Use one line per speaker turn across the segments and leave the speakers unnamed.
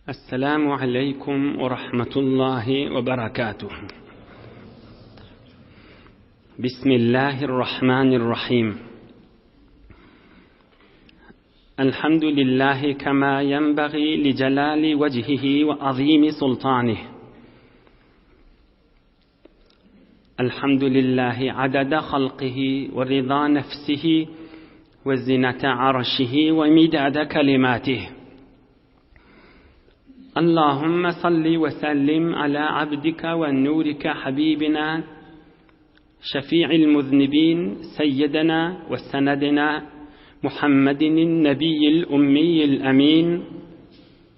Esselamu aleýkum we rahmetullahi we berekatuh. Bismillahirrahmanirrahim. Elhamdülillahi kema yenbaghi li celali vecihihi ve azimi sultanih. Elhamdülillahi adada halqihi ve rida nefsihi ve zinete arşihi ve midade kelimatih. Allahümme salli ve sellim ala abdika ve nurika habibina şefi'il muznibin seyyidina ve senedina Muhammedin nebiyyil ummiyil emin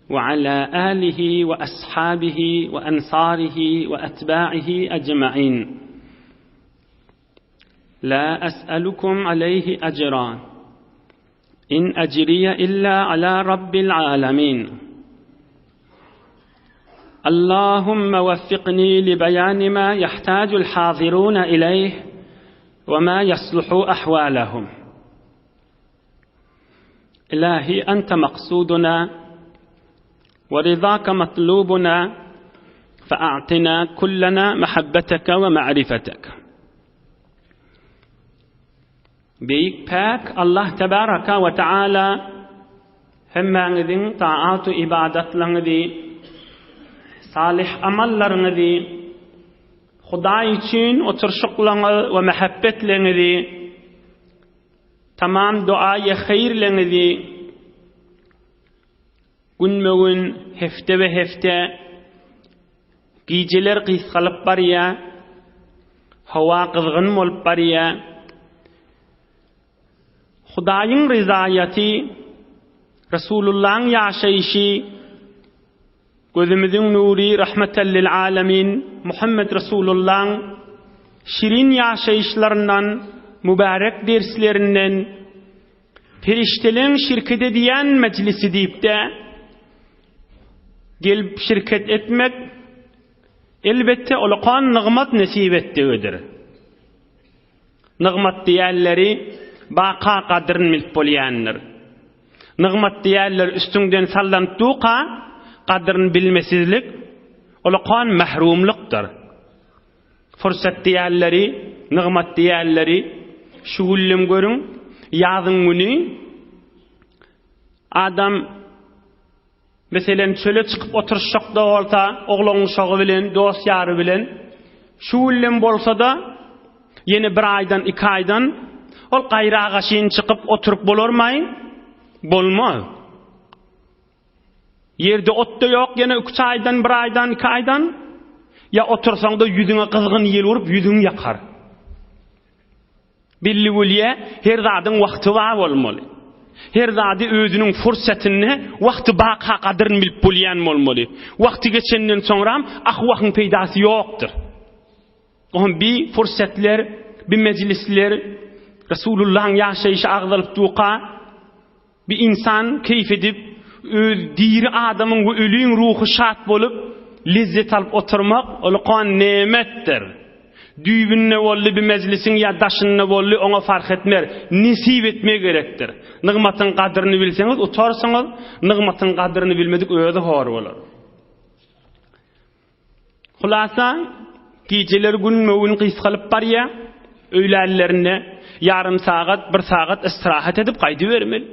ve ala alihi ve ashabihi ve ensarihi ve etba'ihi ecma'in. La es'elukum aleyhi ecran. İn ecriye illa ala rabbil alemin. Allahümme veffikni li beyani ma yahtacul hazirun ileyh ve ma yasluhu ahvalahum. İlahi ente maksuduna ve rizaka matlubuna fe'atina kullana mehabbeteke ve ma'rifetek. Beýik Päk Allah Tebaraka we Taala hemmäňiziň taat-u ybadatlaryňyzy, salyh amallaryňyzy, Hudaý üçin oturyşyklaryňyz we mähebbetleňizi, tamam duaýy haýyrlaryňyzy günbe-gün, hepdebe-hepde, gijeler gysgalyp barýar, howa gyzgyn bolup barýar. Hudaýyň ryzaýaty, Resulullahyň ýaşaýşy, gözümiziň nury Rahmeten lil alemin Muhammed Resulullahyň şirin ýaşaýyşlaryndan, mübärek derslerinden, Perişdeleň şirket edýän mejlisi diýip-de, gelip şirket etmek, elbetde, ulakan nygmat nesip etdigidir. Nygmat diýenleri baka gadyryn bilip bolýandyr. Nygmat diýenleri üstüňden sallanyp durka, gadyryn bilmesizlik, ulakan mährumlykdyr. Pursat diýenleri, nygmat diýenleri şu güllem görüň, ýazyň güni adam meselem çöle çykyp oturyşjakda bolsa, oglan-uşagy bilen, dost-ýary bilen şu güllem bolsa-da, ýene bir aýdan, iki aýdan ol gaýra gaşyn çykyp oturyp bolarmaý? Bolmaz. Ýerde ot-da ýok, ýene üç aýdan, bir aýdan, iki aýdan. Ýa otursaň-da ýüzüňe gyzgyn ýel urup, ýüzüňi ýakar. Belli bolýa, her zadyň wagty bar bolmaly. Her zady özüniň fursatynda, wagty baka gadyryny bilip bolýan bolmaly. Wagty geçenden soňram ah-wahyň peýdasy ýokdur. Ohm bi fursatlar, bi mejlisler Resulullahyň ýaşaýşy agzalyp durka, Bir ynsan keýp edip, öz diri adamyň we öliň ruhy şat bolup, lezzet alyp oturmak ulkan nemetdir. Düýbünde boldy bir mejlisiň ýa daşynda boldy, oňa fark etmer, nesip etmek gerekdir. Nygmatyň gadyryny bilseňiz utarsyňyz, nygmatyň gadyryny bilmedik özi hor bolar. Hulasa, gijeler günbe-gün gysgalyp barýar. Öýlänlerinde ýarym sagat, bir sagat istirahat edip gaýdybermeli.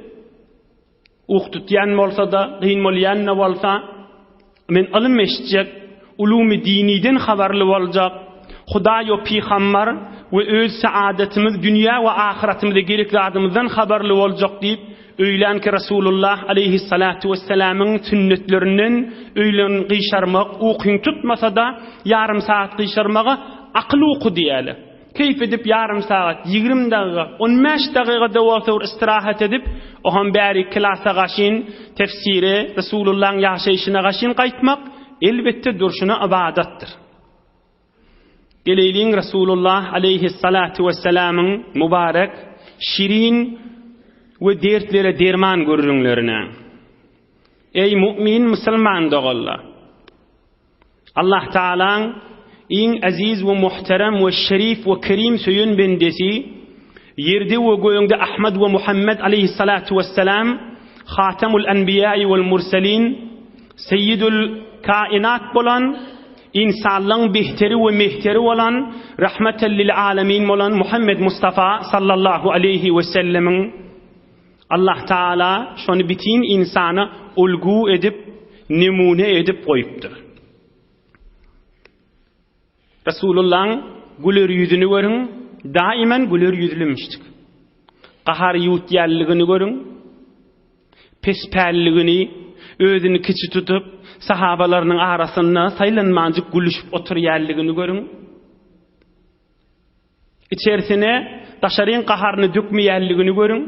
Uky tutýan bolsa-da, kyn bolýan-da bolsa, men ylym eşitjek, ulumy diniden habarly boljak, Hudaý we pygambar we öz saadatymyz, dünýä we ahyratymyza gerek zadymyzdan habarly boljak diýip, Öýlänki Resulullah aleýhissalatu wessalamyň sünnetlerinden öýlän gyşarmak, ukyň tutmasa-da, ýarym sagat gyşarmaga akyl uky diýýärler. Keýp edip ýarym sagat, 20 dagyga, 15 dagyga-da bolsa bir istirahat edip, oňam bäri klasa gaşyn, tefsire, Resulullahyň ýaşaýşyna gaşyn gaýtmak, elbetde durşuna ybadatdyr. Geleýliň Resulullah aleýhissalatu wessalamyň mübarek, şirin we dertlere derman gürrüňlerine. Eý mu'min musulman doganlar! Allah Taalaň iň eziz we muhterem we şerif we kerim söýen bendesi, ýerde we gögde Ahmed we Muhammed aleýhissalatu wessalam, Hatamul Enbiýai wal Murselin, Seýýidül kainat bolan, ynsanlaň behteri we mehteri bolan, rahmeten lil alemin bolan Muhammed Mustafa sallallahu aleýhi we sellemiň Allah Taala şony bitin ynsana ulgu edip, nemune edip goýupdyr. Resulullahyň güler ýüzüni görüň, daimen güler ýüzlümişdik. Gahar ýuwutýanlygyny görüň, pespälligini, özüni kiçi tutup, sahabalarynyň arasynda saýlanmanjyk gülüşip oturýanlygyny görüň. Içerisine daşaryň gaharyny dökmeýänligini görüň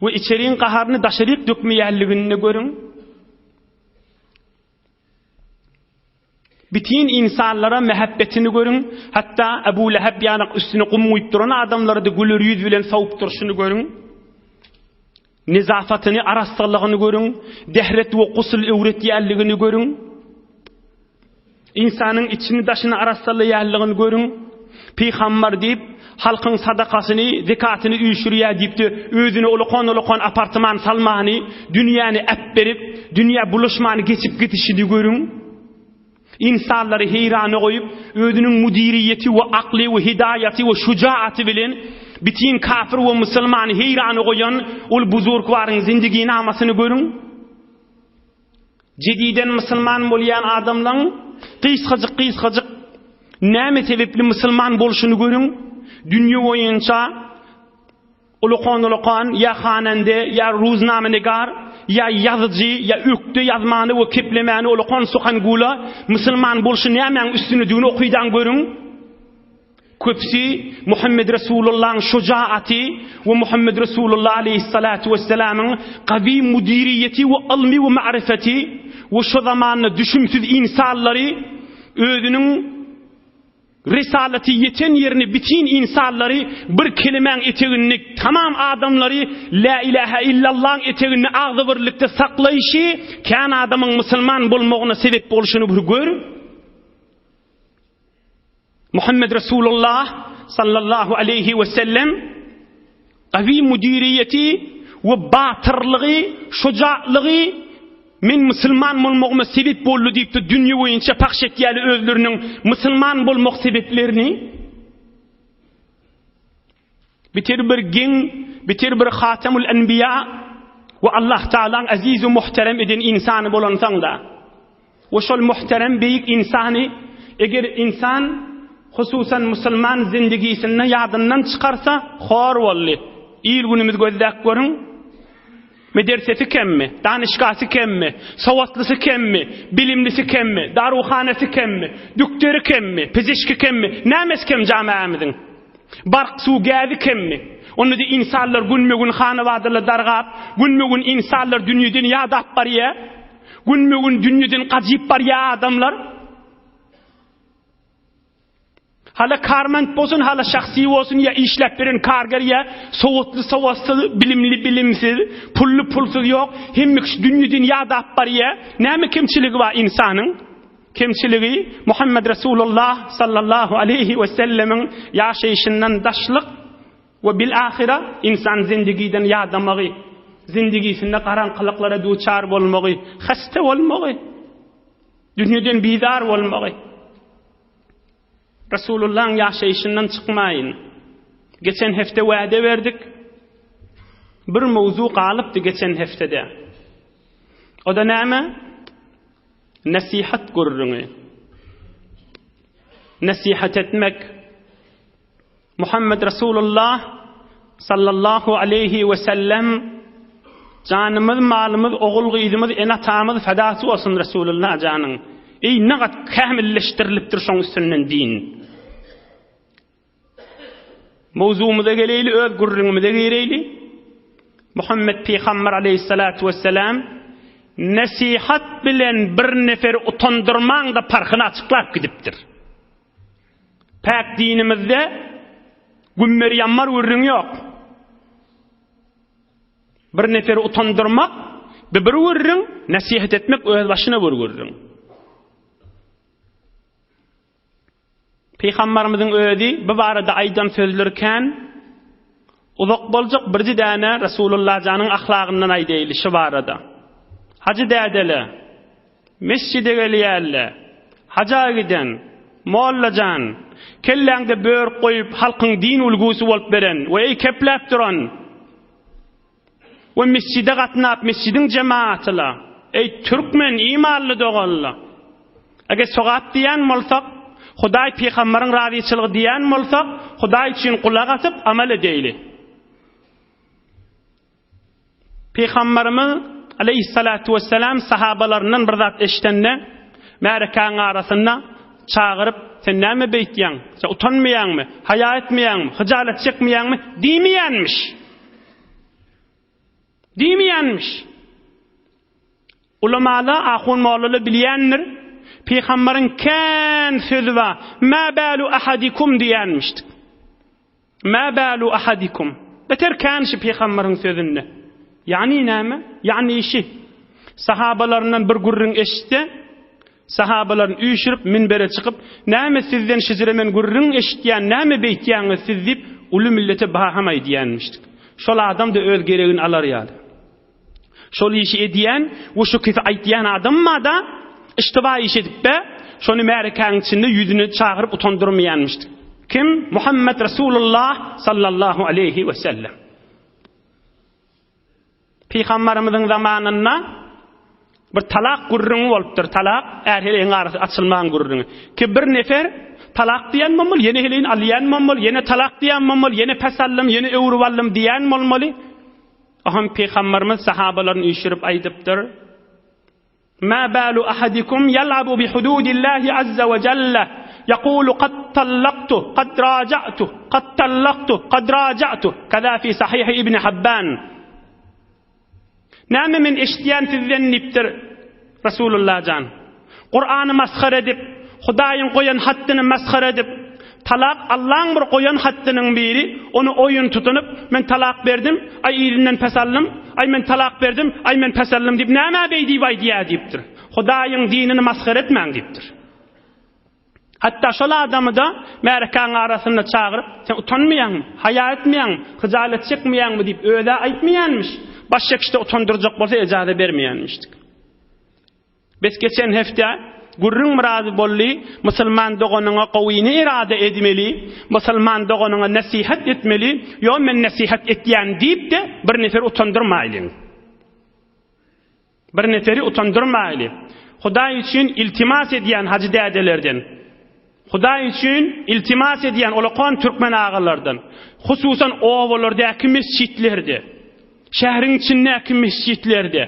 we içeriň gaharyny daşaryk dökmeýänligini görüň. Bitin ynsanlara mähebbetini görüň, hatda Ebu Leheb ýanak üstüne gum guýup duran adamlary-da güler ýüz bilen sowup durşuny görüň. Nezafatyny, arassalygyny görüň, dehret we gusul öwretýänligini görüň. Ynsanyň içini daşyny arassalaýanlygyny görüň. Pygambar diýip, halkyň sadakasyny, zekatyny üýşürýär diýip-de, özüne ulakan-ulakan apartman salmany, dünýäni äpberip, dünýä bulaşmany geçip gidişini görüň. Ynsanlary heýrana goýup, özüniň müdiriýeti we akly we hidaýaty we şujaaty bilen bitin kafir we musulmany heýrana goýan ol buzurgwaryň zindiginamasyny görüň. Jediden musulman bolýan adamlaň gysgajyk-gysgajyk näme sebepli musulman bolşuny görüň, dünýe boýunça ulakan-ulakan ýa hanende, ýa ruznamenegar, ýa ýazyjy, ýa ökde ýazmany we keplemäni ulakan suhangula musulman bolşy nämäň üstünedigini okydaň görüň. Köpüsi Muhammed Resulullahyň şujaaty we Muhammed Resulullah aleýhissalatu wessalamyň gawy müdiriýeti we ylmy we ma'rifeti we şo zamanda düşümsiz ynsanlary özüniň risalaty ýeten ýerini bitin ynsanlary bir kelimäň eteginde tamam adamlary La ilahe illallahyň eteginde agzybirlikde saklaýşy kän adamyň musulman bolmagyna sebep bolşuny bir gör. Muhammed Resulullah sallallahu aleýhi we sellem gawy müdiriýeti we batyrlygy, şujatlygy men musulman bolmagyma sebep boldy diýipdir dünýe boýunça pahş etýärler özleriniň musulman bolmak sebeplerini. Bitir bir geň, bitir bir Hatemul Enbiýa we Allah Taalaň aziz we muhterem eden ynsany bolansoň-da, we şol muhterem beýik ynsany eger ynsan, hususan musulman zindigisinde ýadyndan çykarsa, hor boldy. Il-günümizi gözläp görüň. Medersesi kemmi, danyşgasy kemmi, sowatlysy kemmi, bilimlisi kemmi, daruhanasy kemmi, dükderi kemmi, pizişki kemmi, nämesi kem jamaämiziň? Bark, suw, gäzi kemmi? Onda-da ynsanlar günbe-gün hanabadalar dargap, günbe-gün ynsanlar dünýeden ýadap barýar. Günbe-gün dünýeden gajyp barýar adamlar. Hala karment bolsun, hala şahsy bolsun, ýa işläp beren karger ýa sowatly sowatsyz, bilimli bilimsiz, pully pulsuz ýok, hemme kişi dünýeden ýadap barýar. Näme kemçiligi bar ynsanyň? Kemçiligi Muhammed Resulullah sallallahu aleýhi we sellemiň ýaşaýşyndan daşlyk we bil ahyra ynsan zindigiden ýadamagy, zindigisinde garaňkylyklara duçar bolmagy, hasta bolmagy, dünýeden bizar bolmagy. Resulullahyň ýaşaýşyndan çykmaýyn. Geçen hepde wade berdik. Bir mowzu galypdy geçen hepdede. O da näme? Nesihat gürrüňi. Nesihat etmek. Muhammed Resulullah sallallahu aleýhi we sellem janymyz, malymyz, ogul-gyzymyz, ene-atamyz fedasy bolsun Resulullah janyň. Eý, nagat kämilleşdirilipdir şoň üstünden din. Mowzugymyza geleýli, öz gürrüňimize gireýli. Muhammed pygamber aleýhissalatu wesselam nesihat bilen bir neferi utandyrmaň-da parhyny açyklap gidipdir. Päk dinimizde gümmer-ýammar gürrüň ýok. Bir neferi utandyrmak bir bir gürrüň, nesihat etmek öz başyna bir gürrüň. Pygambarymyzyň özi bu barada aýdan sözleri kän. Uzak boljak birji däne Resulullah janyň ahlagyndan aýdaýly şu barada. Hajy dädele. Mesjide gelýärler. Haja giden, molla jan, kelläňde börük goýup halkyň din ulgusy bolup beren we eý kepläp duran we mesjide gatnap mesjidiň jemaatyla, eý türkmen imanly doganla, eger sogap diýýän bolsak, Hudaý pygambaryň razyçylygy diýýän bolsak, Hudaý üçin gulak asyp amal edeýli. Pygamberimiz aleýhissalatu wessalam sahabalaryndan bir zat eşidende, märekäň arasynda çagyryp, Sen näme beýtýäň? Sen utanmaýaňmy? Haýa etmeýäňmi? Hyjalat çekmeýäňmi? diýmeýänmiş. Diýmeýänmiş. Ulamalar, ahun-mollalar bilýändir, Pygamberiň kän sözi bar, Mä bälu ahadikum diýýänmişdik. Mä bälu ahadikum. Beter kän şi Pygamberiň sözünde. Ýagny näme? Ýagny şi, sahabalaryndan bir gürrüň eşitse, sahabalaryny üýşürip minbere çykyp, Näme sizden şijire men gürrüň eşitýän, näme beýtýäňiz siz diýip, uly millete baham aýdýanmişdik. Şol adam-da öz geregini alar ýaly. Şol işi edýän we şu kisi aýtýan adam bar-da, iştiba iş edip-de, şony märekäň içinde ýüzüne çagyryp utandyrmaýanmyşdyk. Kim? Muhammet Resulullah sallallahu aleýhi we sellem. Pygambarymyzyň zamanynda bir talak gürrüňi bolupdyr. Talak, är-heleýiň arasy açylmagyň gürrüňi. Ki bir nefer talak diýen bolmaly, ýene heleýini alýan bolmaly, ýene talak diýen bolmaly, ýene pes aldym, ýene öwrüp aldym diýen bolmaly. Oňam Pygamberimiz sahabalaryny üýşürip aýdypdyr, Mâ bâlu ahadikum ýal'abu bi hududillahi azza we jelle, ýekulu kad tallaktu, kad raja'tu, kad tallaktu, kad raja'tu, keza fi sahihi Ibn Habban. Näme men eşidýän sizden diýipdir Resulullah jan. Kurany masgara edip, Hudaýyň goýan hatdyny masgara edip, talak Allaň bir goýan hatdynyň biri, ony oýun tutunyp, men talak berdim, aý yzyndan pes aldym, aý men talak berdim, aý men pes aldym diýip nämä beý diýip aýdýar diýipdir. Hudaýyň dinini masgara etmäň diýipdir. Hatda şol adamy-da märekäň arasynda çagyryp, sen utanmaýaňmy, haýa etmeýäňmi, hyjalat çekmeýäňmi diýip öz-ä aýtmaýanmyş, başga kişide utandyrjak bolsa ejaza bermeýänmişdik. Biz geçen hepde gürrüň biraz boldy, musulman doganyňa gowyny irade edmeli, musulman doganyňa nesihat etmeli, ýo men nesihat etýän diýip-de bir nefer utandyrmaýlyň. Bir neferi utandyrmaýly. Hudaý üçin iltimas edýän hajy dädelerden, Hudaý üçin iltimas edýän ulakan türkmen agalardan, hususan obalardaky mesjitlerde, şäheriň içindäki mesjitlerde,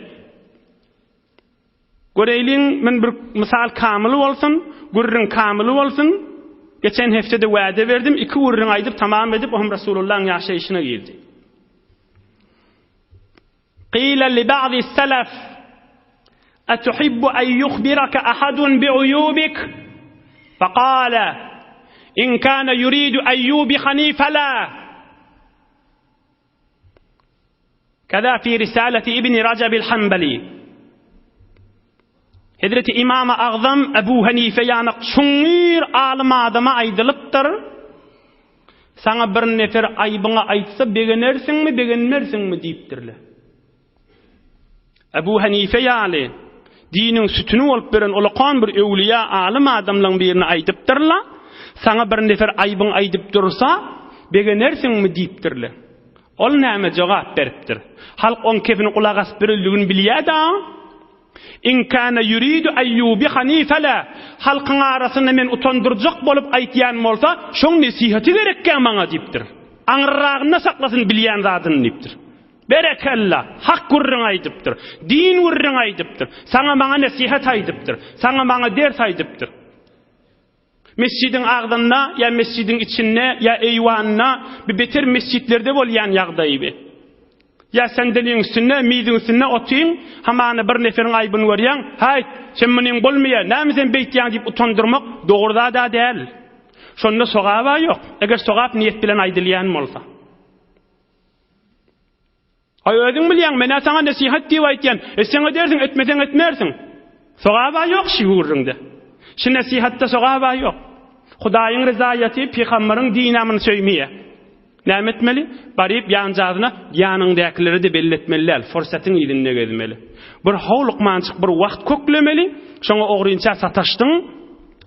Göreýliň, men bir mysal kamyl bolsun, gürrüň kamyl bolsun. Geçen hepdede wada berdim, iki gürrüň aýdyp tamam edip, o hem Resulullahyň ýaşaýşyna girdi. Qila li ba'di selef Atuhibbu an yukhbiraka ahadun bi'uyubik? Faqala In kana yuridu an yubihani fala. Keza fi risaleti Ibn Rajabil Hanbali. Hezreti Imam Agzam Ebu Hanife ýanak çuňňur alym adama aýdylypdyr. Saňa bir nefer aýbyňy aýtsa begenersiňmi, begenmersiňmi diýipdirler. Ebu Hanife ýaly diniň sütüni bolup beren ulakan bir öwliýa alym adamlaryň birine aýdypdyrlar. Saňa bir nefer aýbyňy aýdyp dursa, begenersiňmi diýipdirler. Ol näme jogap beripdir? Halk oň kefini gulak asyp berenligini bilýär-dä. In kana yuridu an yubihani fela. Halkyň arasynda men utandyrjak bolup aýtýan bolsa, şoň nesihaty gerekkä maňa diýipdir. Aňyrragynda saklasyn bilýän zadyny diýipdir. Berekella, hak gürrüň aýdypdyr. Din gürrüň aýdypdyr. Saňa maňa nesihat aýdypdyr. Saňa maňa ders aýdypdyr. Mesjidiň agzynda ýa mesjidiň içinde ýa eýwanda bi beter mesjitlerde bolýan ýagdaý bi. Ýa sendeliň üstünde, miziň üstünde otyň, hamana bir neferiň aýbyny görýäň, Häýt, sen munyň bolmaýar, näme sen beýtýäň diýip utandyrmak dogry zad-a däl. Şonda sogab-a ýok, eger sogap niýet bilen aýdylýan bolsa. Aý özüň bilýäň, men-ä saňa nesihat diýip aýtýan, etseň edersiň, etmeseň etmersiň. Sogab-a ýok şi gürrüňde. Şi nesihatda sogab-a ýok. Hudaýyň ryzaýaty, pygambaryň dini-ä muny söýmeýär. Näme etmeli? Baryp ýanjazyna ýanyňdäkilere-de belli etmeli däl, fursatyň yzynda gezmeli. Bir howlukmanjyk bir wagt köklemeli, şoňa ogrynça sataşdyň,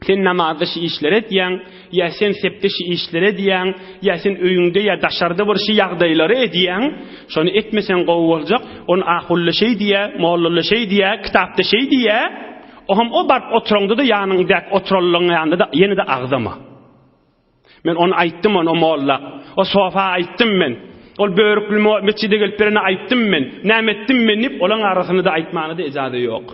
sen namazda şi işleri edýäň, ýa sen sepde şi işleri edýäň, ýa sen öýüňde ýa daşarda bir şi ýagdaýlary edýäň, şony etmeseň gowy boljak, ony ahulla şeý diýýä, mollalla şeý diýýä, kitapda şeý diýýä, oňam o baryp oturaňda-da ýanyňdäki oturanlaryň ýanynda-da ýene-de agzama. Men ony aýtdym ony o molla. O sofa aýtdym men. Ol börükli metjide gelip berene aýtdym men. Näme etdim men diýip, olaň arasynda-da aýtmana-da ejaza ýok.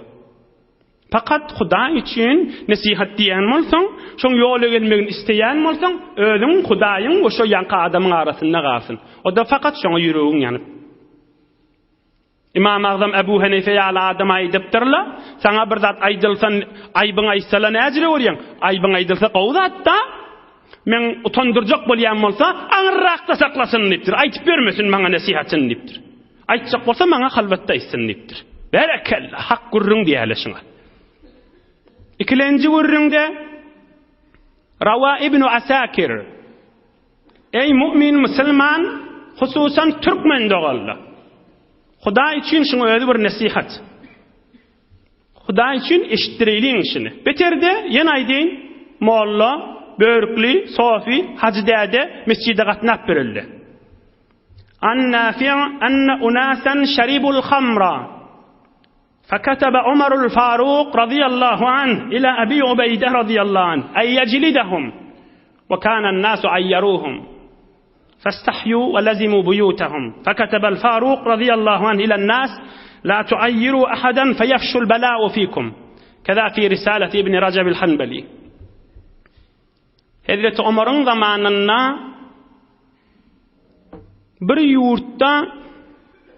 Fakat Hudaý üçin nesihat diýýän bolsaň, şoň ýola gelmegini isleýän bolsaň, özüň Hudaýyň we şo ýaňky adamyň arasynda galsyn. O-da fakat şoňa ýüregiň ýanyp. Ymam Agzam Ebu Henife ýaly adama aýdypdyrlar, Saňa bir zat aýdylsa, aýbyň aýtsalar näjire görýäň? Aýbyň aýdylsa gowy zat-da. Meň utandyrjak bolýan bolsa, aňyrrakda saklasyn diýipdir. Aýdyp bermesin maňa nesihatyny diýipdir. Aýtjak bolsa maňa halwatda aýtsyn diýipdir. Berekella, hak gürrüň diýýärler şuňa. Ikilenji gürrüňde Rawa ibn Asakir Eý mu'min musulman, hususan türkmen doganlar! Hudaý üçin şuň özi bir nesihat. Hudaý üçin eşitdireýliň şuny. Beterde ýene aýdaýyn, molla, börükli, sofi, hajy däde mesjide gatnap berelde. An Nafi' anna unasan şaribul hamra. Feketebe Omarul Faruk razyýallahu anh ila Abi Ubeýde razyýallahu anh en ýejlidehum we kanan nasu aýýaruhum festahýu we lezimu buýutahum feketebel Faruk razyýallahu anh ilen nas la tuaýýiru ahadan feýefşul belâ'u fikum keza fi risaleti ibni Rajebil Hanbeli Hezreti Omaryň zamanynda bir ýurtda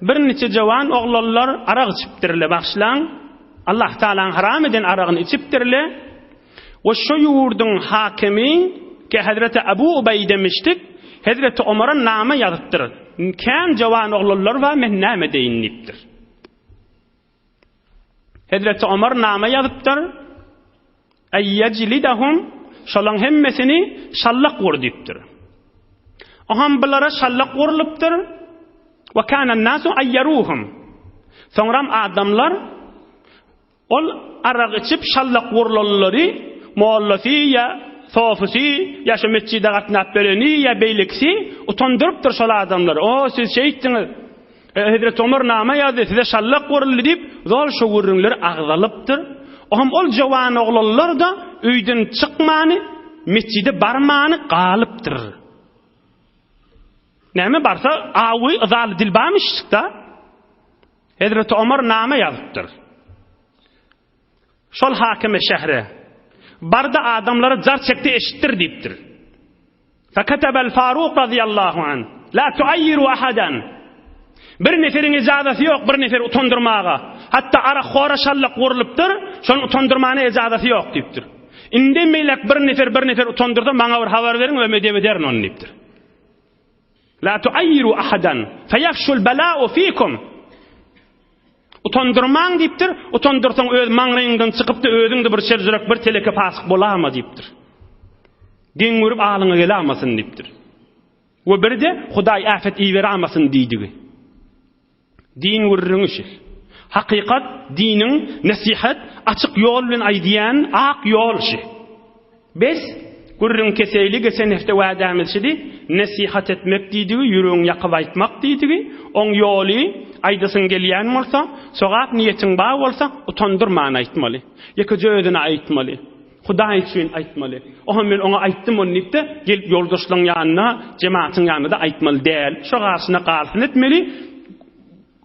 birniçe jawan oglanlar arak içipdirler, bagyşlaň, Allah Tagalaň haram eden aragyny içipdirler we şo ýurduň hakimi ki Hezreti Abu Ubeýde mişdik, Hezreti Omara nama ýazypdyr. Kän jawan oglanlar bar, men näme edeýin diýipdir. Hezreti Omar nama ýazypdyr. Eýýejlidahum şolaň hemmesini şallak wur diýipdir. Oham bulara şallak wurlupdyr. Wa kanan nasu ayyaruhum. Soňram adamlar ol arak içip şallak wurlanlary mollasy ýa sofusy ýa şu metjide gatnap bereni ýa beýlekisi utandyrypdyr şol adamlary. O siz şeýtdiňiz. Hezreti Omar nama ýazdy, size şallak uruldy diýip, zol şo gürrüňler agzalypdyr. Ohm ol jowan oglanlar-da öýden çykmany, metjide barmany galypdyr. Näme barsa, awy yzaly dil barmyşda. Hezreti Omar nama ýazypdyr. Şol hakime şähre, Bar-da adamlara jar çekde eşitdir diýipdir. Feketebel Faruk razyýallahu anh, La tuaýýiru ahadan. Bir neferiň ejazasy ýok bir neferi utandyrmaga. Hatda arakhora şallak gurlupdyr, şony utandyrmana ejazasy ýok diýipdir. Indem beýläk bir nefer bir nefer utandyrsa maňa bir habar beriň we medep ederin ony diýipdir. La tuaýýiru ahadan, feýefşul belâ'u fikum. Utandyrmaň diýipdir, utandyrsaň öz maňlaýyňdan çykypdy özüň-de bir şerjürek bir teleke pasyk bolama diýipdir. Geň görüp alyňa gelamasyn diýipdir. We bir-de Hudaý äfet iberamasyn diýdigi. Din gürrüňi şi. Hakykat diniň nesihat açyk ýol bilen aýdýan ak ýol şi. Bes, gürrüň keseýli geçen hepde wädämiz şidi, nesihat etmek diýdigi ýüregiň ýakyp aýtmak diýdigi, oň ýoly aýdasyň gelýän bolsa, sogap niýetiň bar bolsa utandyrman aýtmaly. Ýekeje özüne aýtmaly. Hudaý üçin aýtmaly. Oha men oňa aýtdym ony diýip-de, gelip ýoldaşlaryň ýanyna, jematyň ýanyna-da aýtmaly däl. Şo garşyna galsyn etmeli.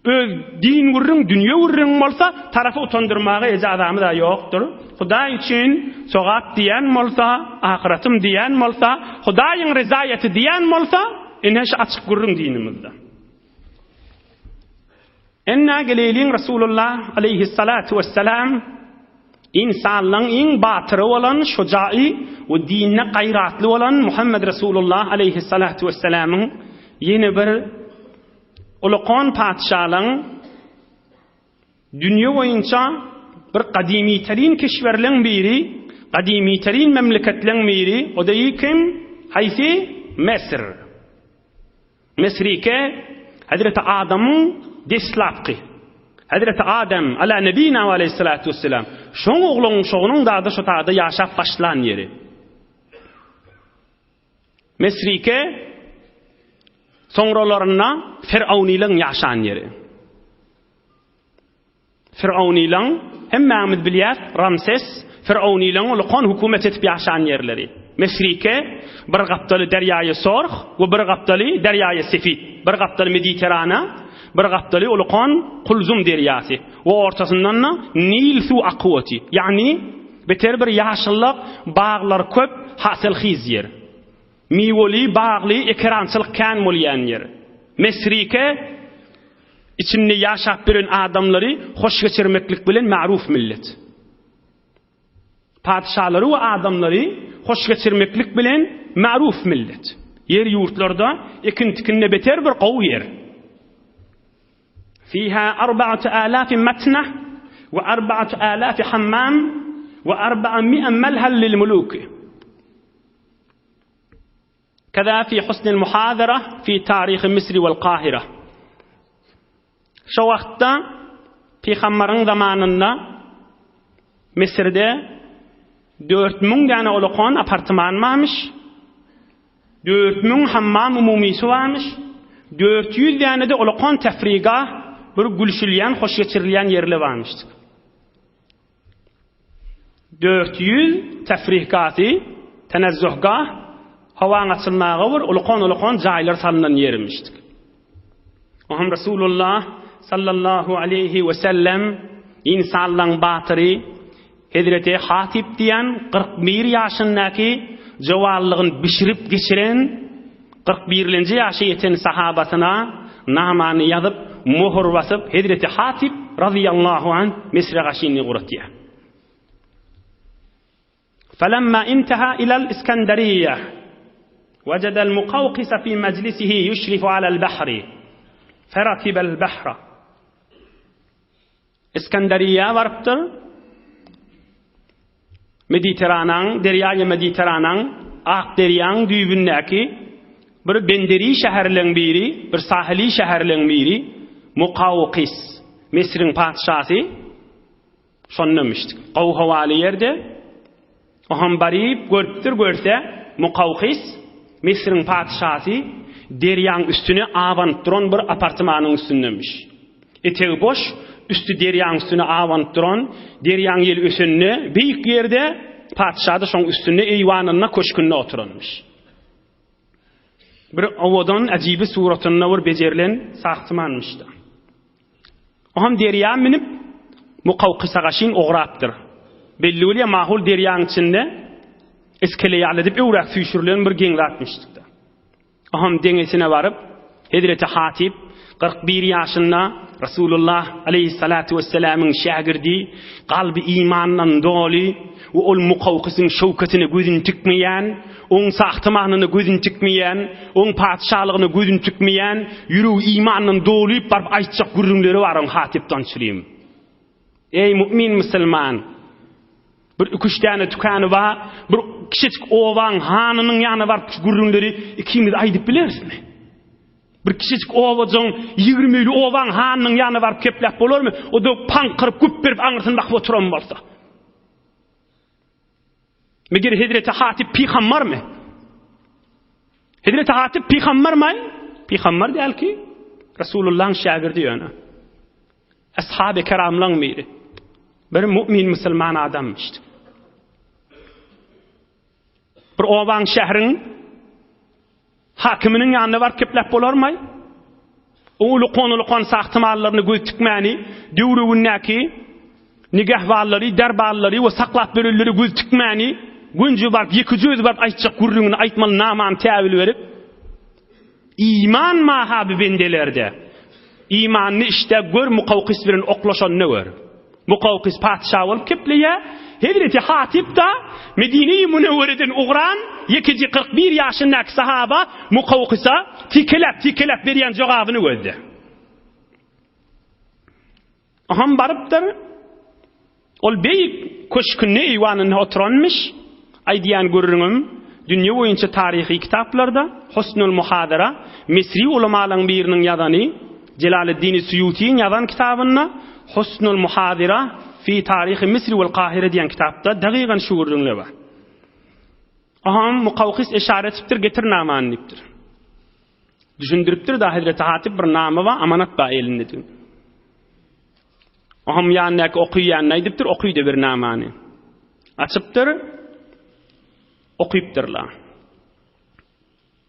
Öz din gürrüň, dünýe gürrüň bolsa, tarapy utandyrmaga ejazamyz-a ýokdur. Hudaý üçin sogap diýen bolsa, ahyratym diýen bolsa, Hudaýyň rezaýaty diýen bolsa, ine şu açyk gürrüň dinimizde. Ennä geleýliň Resulullah aleýhissalatu wessalam ynsanlaryň iň batyry bolan, şujaýy we dinde gaýratly bolan Muhammed Resulullah aleýhissalatu wessalamyň ýene bir ulakan patyşalaryň dünýe boýunça bir gadymyterin keşwerleň biri, gadymyterin memleketleň biri, o-da kim? Haýsy? Mesr. Mesrike Hezreti Adamyň deslapky Hezreti Adem ala nebina we aleyhissalatu vesselam şoň ogluň şogunyň dada şo tada ýaşap başlan ýeri. Mesrike soňralarynda Firawnylaň ýaşan ýeri. Firawnylaň, hemmämiz bilýäs, Ramses, Firawnylaň ulukan hökümet edip ýaşan ýerleri. Mesrike, bir gapdaly derýaýy Sorh we bir gapdaly derýaýy Sefit, bir gapdaly Mediterana, bir gapdaly ulukan Kulzum derýasy we ortasyndan-da Nil suw akyp oty. Ýagny, beter bir ýaşyllyk, baglar köp, hasylhiz ýer. Miweli, bagly, ekerançylyk kän bolýan ýer. Mesrike, Içinde ýaşap ýören adamlary hoş geçirmeklik bilen maruf millet. Patyşalary we adamlary hoş geçirmeklik bilen maruf millet. Ýer ýurtlarda ekin-tikinde beter bir gowy ýer. Fiha arba'atu alafi matna we arba'atu alafi hammam we arba'a mi'a malhal lil muluk. Keza fi husnil muhazara fi taryhy Misri wal Kahira. Şo wagtda Pygambaryň zamanynda Misirde 4000 däne ulakan apartman barmyş. 4000 hammam umumysy barmyş. 400 däne-de ulakan tefrigah, bir gülşülýän, hoş geçirilýän ýerler barmyş. 400 tefrihgasy, tenezzühgah, howaň açylmaga bir ulukan-ulukan jaýlar salnan ýermişdik. Oham Resulullah sallallahu aleýhi we sellem insanlaň batyry Hezreti Hatip diýen 41 ýaşyndaky jowallygyny bişirip geçiren 41-nji ýaşa ýeten sahabasyna namany ýazyp, möhür basyp, Hezreti Hatip razyýallahu anh Misre gaşyny guratýar. Felemma intaha ilal Iskenderiýe wejedel Mukawkise fi mejlisihi ýuşrifu alal bahri ferakibel bahra. Iskenderiýä barypdyr. Mediteranaň, derýaýy Mediteranaň, Ak derýaň düýbündäki bir benderi şäherleň biri, bir sahyly şäherleň biri Mukawkys, Misriň patyşasy şondamyşdyk. Gowy howaly ýerde. Oňam baryp görüpdir, görse, Mukawkys, Misriň patyşasy derýaň üstüne abanyp duran bir apartmanyň üstündemiş. Etegi boş, üsti derýaň üstüne abanyp duran, derýaň ýeli ösende, beýik ýerde, patyşa-da şoň üstünde eýwanynda, köşgünde oturanmyş. Bir owadan, äjibi suratynda bir bejerilen sahtymanmyş-da. Oňam derýa münüp, Mukawkysa gaşyn ograpdyr. Belli bolýar, mahul derýaň içinde iskele ýaly edip öwräk süýşürilen bir geň zatmyşdyk-da. Oňam deňesine baryp, Hezreti Hatip 41 ýaşynda Resulullah aleýhissalatu wesselamyň şägirdi, kalby imandan doly we ol Mukawkysyň şöwketine gözüni tikmeýän, oň sahtymanyna gözüni tikmeýän, oň patyşalygyna gözüni tikmeýän, ýüregi imandan dolyp baryp aýtjak gürrüňleri bar oň Hatipden çürim. Eý mu'min musulman! Bir iki-üç däne tükany bar, bir kiçijik obaň hanynyň ýanyna baryp şu gürrüňleri ikimiz aýdyp bilerismi? Bir kiçijik obajygyň, 20 öýli obaň hanynyň ýanyna baryp kepläp bolarmy? O-da paňkyryp, güp berip aňyrsyny bakyp oturan bolsa. Meger Hezreti Hatip pygambarmy? Hezreti Hatip pygambarmy? Pygambar däl ki, Resulullahyň şägirdi ýöne. Ashab-y keramlaň biri. Bir mu'min musulman adamyşdy. Bir obaň şähriň hakiminiň ýanyna baryp kepläp bolarmy? O ulukan-ulukan sahtymallaryny göz tikmäni, döwrügindäki nigahbanlary, derbarlary we saklap berenleri göz tikmäni, günje baryp ýekeje özi baryp aýtjak gürrüňini aýtmaly namany täwil berip, Iman maha bu bendelerde. Imanyny işde gör Mukawkys bilen oklaşanyny gör. Mukawkys patyşa bolup kepleýär. Hezreti Hatyp-da Medine-i Münewwereden ugran ýekeje 41 ýaşyndaky sahaba Mukawkysa tikeläp-tikeläp berýän jogabyny gözle. Aham barypdyr. Ol beýik köşkünde, eýwanynda oturanmyş. Aýdýan gürrüňim. Dünýe boýunça taryhy kitaplarda Husnul Muhadara Misri ulamalaryň biriniň ýazany Jelaleddini Suýutiň ýazan kitabynda Husnul Muhadira fi taryhy Misri wal Kahire diýen kitapda dagygan şu gürrüňler bar. Aham Mukawkys eşare etipdir, getir namany diýipdir. Düşündiripdir da Hazreti Hatip bir nama bar, amanat bar elinde diýip. Aham ýanyndaky okyýanyna aýdypdyr, okyda bir namany. Açypdyr, okypdyrlar.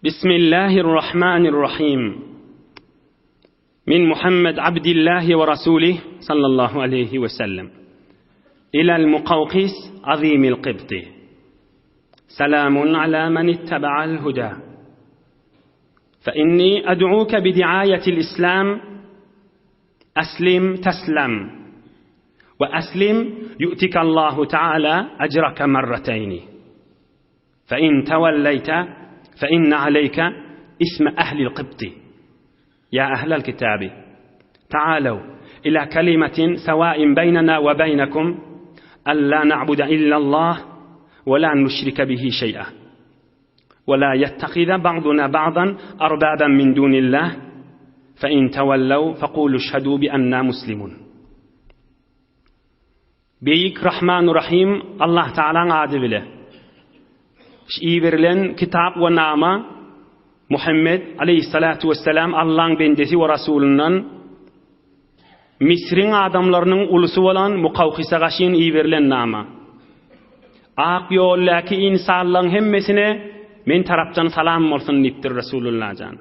Bismillahirrahmanirrahim. Min Muhammed Abdillahi we Rasulih sallallahu aleyhi we sellem. Ilal Mukawkis azimil Qibti. Salamun ala men ittaba'al huda. Fe inni ad'uka bi diayetil Islam Aslim teslam we aslim yu'tika Allahu Teala ecraka merreteyni. Fe in tewelleyte fe inne aleyke isme ehlil Kıbti. Ya ehlel kitabi taalev ila kelimetin sevain beynena ve beynekum en la na'bude illallah ve la nüşrike bihi şey'a. Ve la yettehize ba'duna ba'dan arbaben min dunillah fe in tevellev fekulu şhedû bi enna muslimun. Beýik Rahmanu Rahim Allah Taalaň ady bile. Iberilen kitap we nama Muhammed aleyhissalatu vesselam Allaň bendesi we rasulyndan Misriň adamlarynyň ulusy bolan Mukawkise gaşyn iberilen nama. Ak ýoldaky ynsanlaryň hemmesine men tarapdan salam bolsun diýipdir Resulullah jan.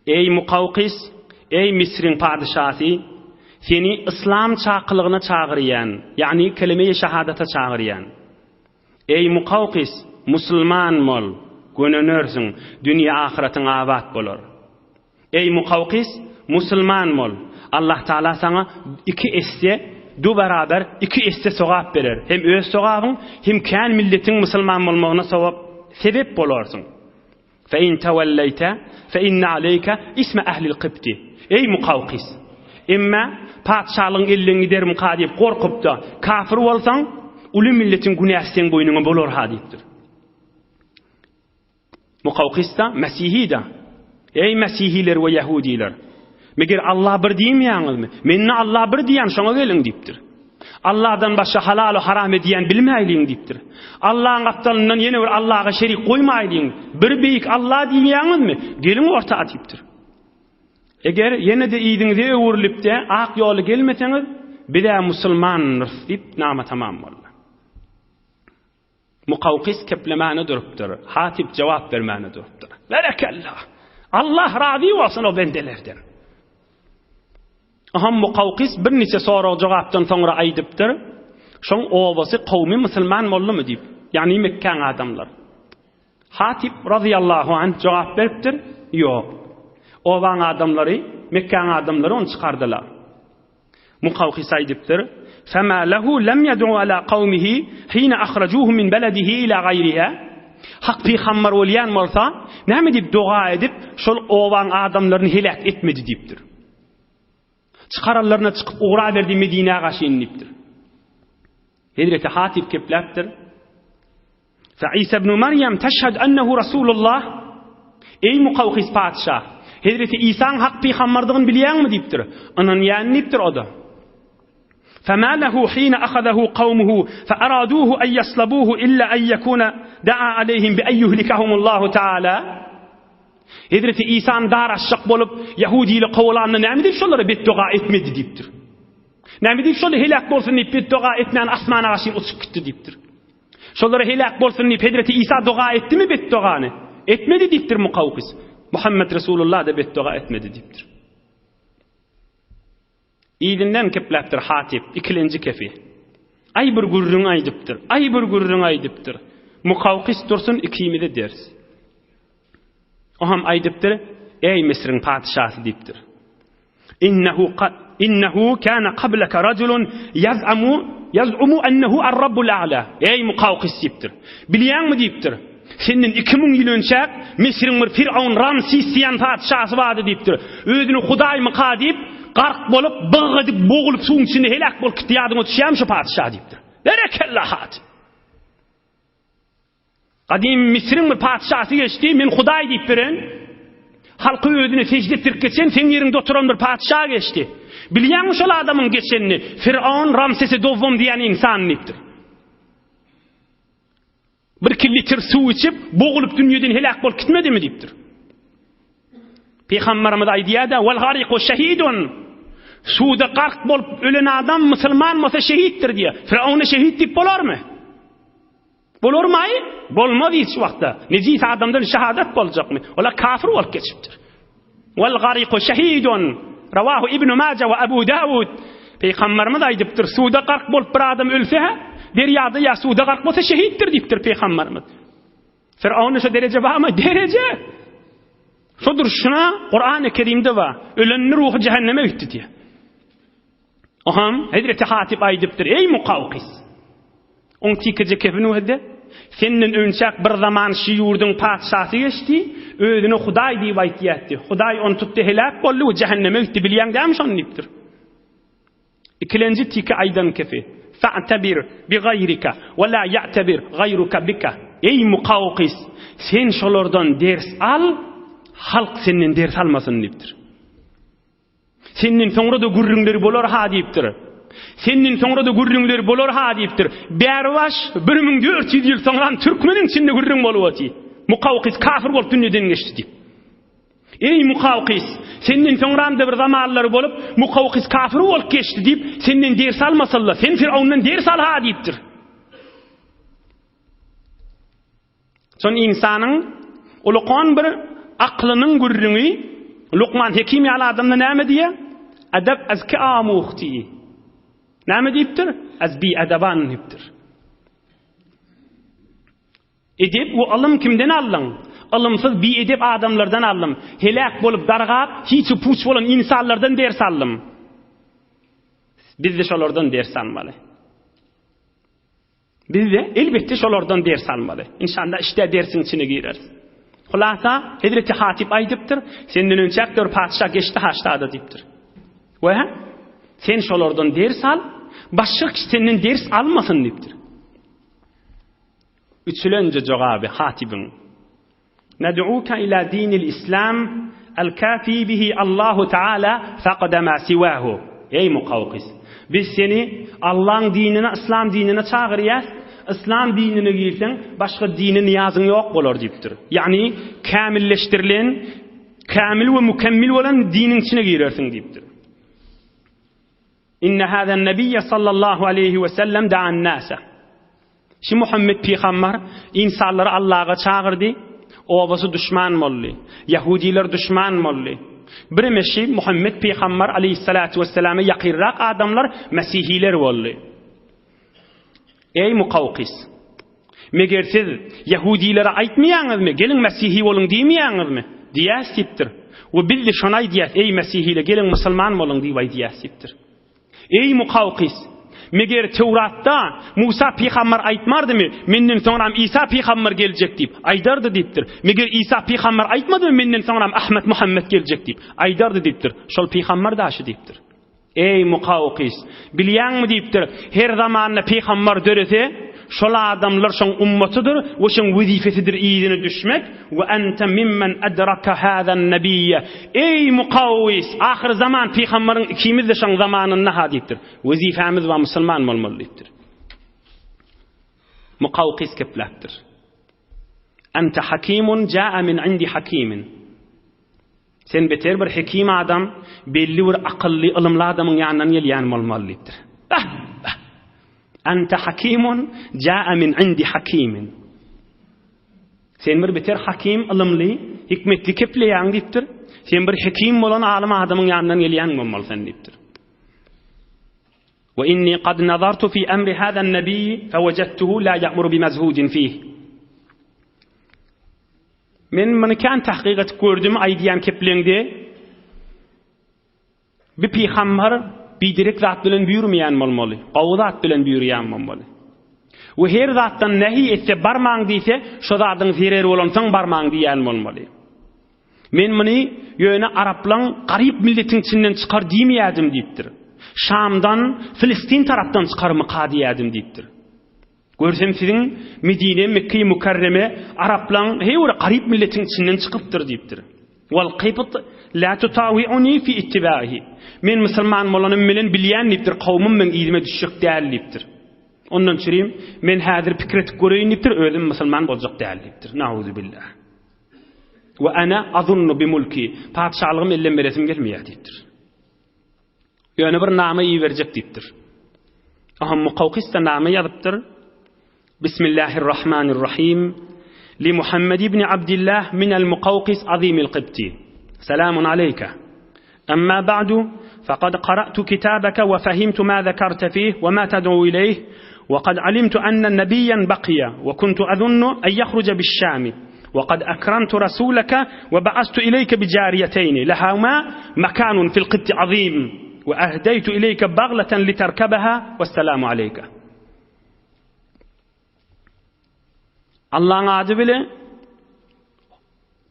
Eý Mukawkis, eý Misriň padyşasy, seni yslam çakylygyna çagyrýan, ýagny kelime-i şahadata çagyrýan. Eý Mukawkis, musulman bol, gönenersiň, dünýe-ahyratyň abat bolar. Eý Mukawkis, musulman bol, Allah Taala saňa iki esse, du barabar iki esse sogap berer, hem öz sogabyň, hem kän milletiň musulman bolmagyna sogap, sebep bolarsyň. Fe in tewelleýte fe inne aleýke isme ehlil kybti. Eý Mukawkis! Emma patyşalygyň elden gidermika diýip gorkup-da, kafir bolsaň, uly milletiň günäsi seň boýnuňa bolar-ha diýipdir. Mukawkis-da, mesihi-de. Eý mesihiler we ýahudiler! Meger Allah bir diýmeýäňizmi? Men-de Allah bir diýýän, şoňa geliň diýipdir. Allahdan başga halaly haram edýän bilmäýliň diýipdir. Allahyň gapdalyndan ýene bir Allaha şerik goýmaýlyň. Bir beýik Allah diýmeýäňizmi? Geliň orta diýipdir. Eger ýene-de yzyňyza öwrülip-de ak ýola gelmeseňiz, biz-ä musulmandyrys diýip nama tamam boldy. Mukawkys keplemäne durupdyr, Hatyp jogap bermäne durupdyr. Berekella! Allah razy bolsun o bendelerden. Aham Mukawkys birniçe sorag-jogapdan soňra aýdypdyr, Şoň obasy kowmy musulman boldumy diýip, ýagny Mekgäň adamlary. Hatyp razyýallahu anh jogap beripdir, Ýok. Obaň adamlary, Mekgäň adamlary ony çykardylar. Mukawkys aýdypdyr, Fema lehu lem ýed'u ala kawmihi hine ahrajuhu min beledihi ila gaýriha. Hak pygamber bolýan bolsa, näme diýip doga edip, şol obaň adamlaryny heläk etmedi diýipdir. Çykaranlaryna çykyp ugraberdi Medinä gaşyn diýipdir. Hezreti Hatip kepläpdir. Fe Isa ibn Maryam teşhed ennehu Rasulullah. Eý Mukawkys patyşa, Hezreti Isaň hak pygamberdigini bilýäňmi diýipdir. Ynanýan diýipdir o-da. Fema lehu hina ahazahu kawmuhu fe araduhu en yaslabuhu illa en yekuna daa aleyhim bi en yuhlikahumullahu taala. Hezreti Isany dar asjak bolup, ýahudiler kowalanda näme diýip şolara betdoga etmedi diýipdir. Näme diýip şolar heläk bolsun diýip betdoga etmän asmana gaşyn uçup gitdi diýipdir. Şolara heläk bolsun diýip hezreti Isa doga etdimi betdogany? Etmedi diýipdir Mukawkys. Muhammet Resulullah da betdoga etmedi diýipdir. Yzyndan kepläpdir Hatip, ikilenji kefi. Aý bir gürrüň aýdypdyr, aý bir gürrüň aýdypdyr. Mukawkys dursun ikimize ders. O hem aýdypdyr, Eý Misriň patyşasy diýipdir. Innehu innehu kana qablaka rajulun yaz'amu yaz'umu ennehu ar-rabbul a'la. Eý Mukawkys diýipdir. Bilýäňmi diýipdir. Senden 2000 ýyl önçäk Misriň bir Firawun Ramsis diýen patyşasy bardy diýipdir. Özüni hudaýmyka diýip, gark bolup, byg edip, bogulup suwuň içinde heläk bolup gitdi. Ýadyňa düşýärmi şu patyşa diýipdir. Berekella hat. Gadym Misriň bir patyşasy geçdi, men Hudaý diýip beren, halky özüne sejde etdirip geçen, seň ýeriňde oturan bir patyşa geçdi. Bilýäňmi şol adamyň geçenini? Firawun Ramsesi Dowwom diýen ynsan diýipdir. Birki litr suw içip, bogulyp dünýeden heläk bolup gitmedimi diýipdir. Pygamberimiz aýdýar-da, "Wal gariku şehidun." Suwda gark bolup ölen adam musulman bolsa şehitdir diýýär. Firawuna şehit diýip bolarmy? Bolarmy? Bolmaz hiç wagtda. Nejis adamdan şehadat boljakmy? Olar kafir bolup geçipdir. Wal gariku şehidun. Rawahu Ibn Maja we Abu Dawud. Peygamberimiz aýdypdyr, suwda gark bolup bir adam ölse, derýada ýa suwda gark bolsa şehitdir diýipdir Peygamberimiz. Firawunda şo dereje barmy? Dereje. Şodur şuna Kur'an-ı Kerimde bar. Ölenini ruhy cehenneme gitdi diýär. Oham Hezreti Hatip aýdypdyr, Eý Mukawkys! Oň tikeje kefini wede, senden önçäk bir zaman şu ýurduň patyşasy geçdi, özüne Hudaý diýip aýtýardy. Hudaý ony tutdy, heläk boldy we jähenneme gitdi, bilýäň dämi şony diýipdir. Ikilenji tike aýdan kefi, Fa'tabir bi gaýrika we la ýa'tabir gaýruka bika. Eý Mukawkys! Sen şolardan ders al, halk senden ders almasyn diýipdir. Senden soňra-da gürrüňleri bolar-ha diýipdir. Senden soňra-da gürrüňleri bolar-ha diýipdir. Bäribaş 1400 ýyl soňram türkmeniň içinde gürrüň bolup otyr. Mukawkys kafir bolup dünýeden geçdi diýip. Eý Mukawkys, senden soňram-da bir zamanlar bolup, Mukawkys kafir bolup geçdi diýip, senden ders almasynlar. Sen Firawundan ders al-ha diýipdir. Şon ynsanyň ulukan bir aklynyň gürrüňi Lukman Hekim ýaly adamda näme diýýär? Edep az ki amuhti. Näme diýipdir? Az bi edeban diýipdir. Edep we ylym kimden aldyň? Ylymsyz bi edep adamlardan aldym. Heläk bolup dargap, hiç puç bolan insanlardan ders aldym. Biz de şolardan ders almaly. Biz-de, elbetde, şolardan ders almaly. Inşallah, işdä dersiň içine gireris. Hulasa, hezreti Hatyp aýdypdyr, Senden önçäk bir patyşa geçdi haşdada diýipdir. We sen şolardan ders al, başga kişi senden ders almasyn diýipdir. Üçülenji jogaby Hatybyň. Ned'uka ila dinil islam el-kafi bihi Allahu Teala faqada ma siwahu. Eý Mukawkys! Biz seni Allaň dinine, yslam dinine çagyrýas. Yslam dinine girseň, başga dine nyýazyň ýok bolar diýipdir. Ýagny kämilleşdirilen, kämil we mükemmil bolan diniň içine girersiň diýipdir. Inne hazen nebiyye sallallahu aleyhi we sellem da'an nase. Şi Muhammet pygambar insanlary Allaha çagyrdy, obasy duşman boldy. Ýahudiler duşman boldy. Bireme şi Muhammet pygambar aleyhissalatu vesselama ýakynrak adamlar mesihiler boldy. Eý Mukawkys! Meger siz ýahudilere aýtmaýaňyzmy, geliň mesihi boluň diýmeýäňizmi? Diýýäs diýipdir. We biz-de şony aýdýas, eý mesihiler, geliň musulman boluň diýip aýdýas diýipdir. Eý Mukawkys! Meger Töwratda Musa pygamber aýtmardymy, menden soňram Isa pygamber geljek diýip? Aýdardy diýipdir. Meger Isa pygamber aýtmadymy, menden soňram Ahmet Muhammet geljek diýip? Aýdardy diýipdir. Şol pygamber daşy diýipdir. Eý, Mukawkys! Bilýäňmi diýipdir, her zamanda pygambar dörese, şol adamlar şoň ummatydyr we şoň wezipesidir yzyna düşmek, we ente mimmen edraka hazen nebiyye. Eý, Mukawkys! Ahyr zaman pygambaryň ikimiz-de şoň zamanynda-ha diýipdir. Wezipemiz bar musulman bolmaly diýipdir. Mukawkys gepläpdir. Ente hakimun jaa min indi hakimin. Sen beter bir hekim adam, belli bir akylly, ylymly adamyň ýanyndan gelýän bolmaly diýipdir. Bah! Bah! Ente hakimun jaa min indi hakimin. Sen bir beter hakim, ylymly, hikmetli kepleýäň diýipdir. Sen bir hekim bolan alym adamyň ýanyndan gelýän bolmaly sen diýipdir. Wa inni qad nazartu fi amri hada an-nabi fawajadtuhu la ya'muru bimazhudin fih. Men muny kän tahkyk etip gördüm, aýdýan kepleňde bi pygambar biderek zat bilen buýurmaýan bolmaly, gowy zat bilen buýurýan bolmaly. We her zatdan nähi etse barmaň diýse, şo zadyň zereri bolansoň barmaň diýýän bolmaly. Men muny ýöne araplaň garyp milletiň içinden çykar diýmeýärdim diýipdir. Şamdan, Filistin tarapdan çykarmyka diýýärdim diýipdir. Görsem siziň Medine, Mekge-i Mükerreme araplaň heý bir garyp milletiň içinden çykypdyr diýipdir. Wal kybt la tutawi'uni fi ittiba'ihi. Men musulman bolanym bilen bilýän diýipdir, kowmum meň yzyma düşjek däl diýipdir. Ondan çürim, men häzir pikir etip göreýin diýipdir, özüm musulman boljak däl diýipdir. Nauzubillah. We ana azunnu bi mulki. Patyşalygymy elden beresim gelmeýär diýipdir. Ýöne bir nama iberjek diýipdir. Aha Mukawkys-da nama ýazypdyr. Bismillahirrahmanirrahim. Li Muhammed ibn Abdillah min al-Mukawkis azimil Qibti. Selamun aleyka. Amma ba'du faqad qara'tu kitabaka wa fahimtu ma zakarta fih wa ma tad'u ilayh wa qad alimtu anna nabiyyan baqiya wa kuntu azunnu an yakhruja bish-Sham. وقد أكرمت رسولك وبعثت إليك بجاريتين لهما مكان في القبط عظيم وأهديت إليك بغلة لتركبها والسلام عليك Allahyň ady bile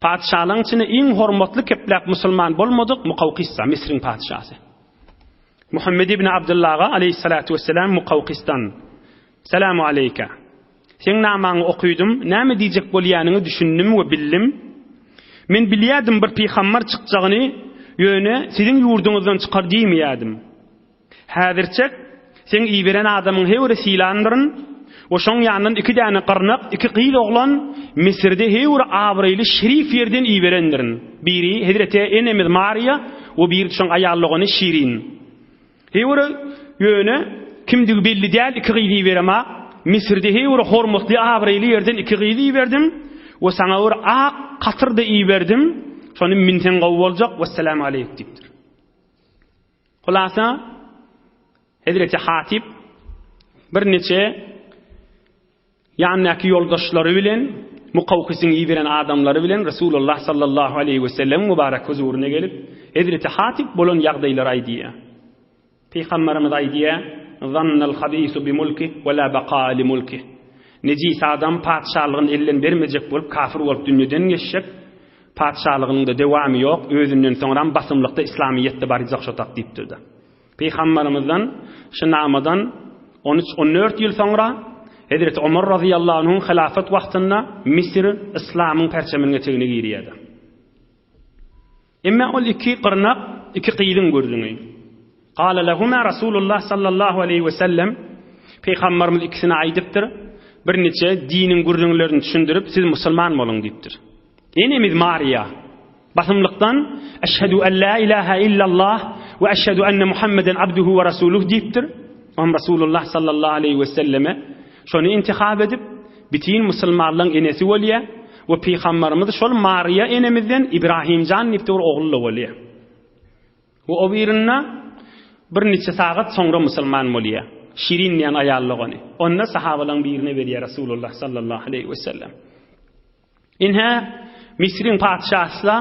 patyşalaryň içinde iň hormatly kepläp musulman bolmadyk Mukawkissa, Misriň patyşasy. Muhammed ibn Abdyllaga aleyhissalatu vesselam Mukawkisdan Selamu aleyka. Seň namaňy okydym, näme diýjek bolýanyňy düşündim we bildim. Men bilýärdim bir pygambar çykjagyny, ýöne siziň ýurduňyzdan çykar diýmeýärdim. Häzirçek seň iberen adamyň heýwiri sylandyryn we şoň ýanyndan iki däne gyrnak, iki gyz oglan Müsürde heýwiri abraýly şerif ýerden iberendirin. Biri hezreti enemiz Mariýa we biri şoň aýal dogany Şirin. Heýwiri ýöne kimdigi belli däl iki gyz iberema. Müsürde heýwiri hormatly abraýly ýerden iki gyz iberdim we saňa bir ak katyr-da iberdim. Şony minseň gowy boljak. Wessalamu aleýk diýipdir. Hulasa, Hezreti Hatip birniçe ýanyndaky ýoldaşlary bilen, Mukawkysyň iberen adamlary bilen Resulullah sallallahu aleýhi we sellemiň mübarek huzuryna gelip, Hezreti Hatip bolan ýagdaýlary aýdýar. Pygamberimiz aýdýar, Zannal habisu bi mulkih we la bakaa li mulkih. Nejis adam patyşalygyny elden bermejek bolup kafir bolup dünýeden geçjek, Patyşalygynyň-da dewamy ýok, özünden soňram basymlykda islamyýet-de barjak şo tak diýipdir-de. Pygamberymyzdan şu namadan on üç, on dört ýyl soňra Hezreti Omar razyýallahu anhuň hylafat wagtynda Misir yslamyň perçeminiň etegine girýär-de. Emma ol iki gyrnak, iki gyzyň gürrüňi. Gala lehuma Rasulullah sallallahu aleýhi we sellem, Pygamberimiz ikisine aýdypdyr, birniçe diniň gürrüňlerini düşündirip, siz musulman boluň diýipdir. Enemiz Mariýa basymlykdan Eşhedü en la ilahe illallah we eşhedü enne Muhammeden abduhu we rasuluh diýipdir. Oňa Rasulullah sallallahu aleýhi we selleme şony intihap edip, bitin musulmanlaryň enesi bolýar we pygamberimiz şol Mariýa enemizden Ibrahimjan diýip bir ogly bolýar. We o birinde bir niçe sagat soňra musulman bolýar. Şirin diýen aýal dogany. Onda sahabalaryň birine berýär Rasulullah sallallahu aleýhi we sellem. Ine, Misriň patyşasy-da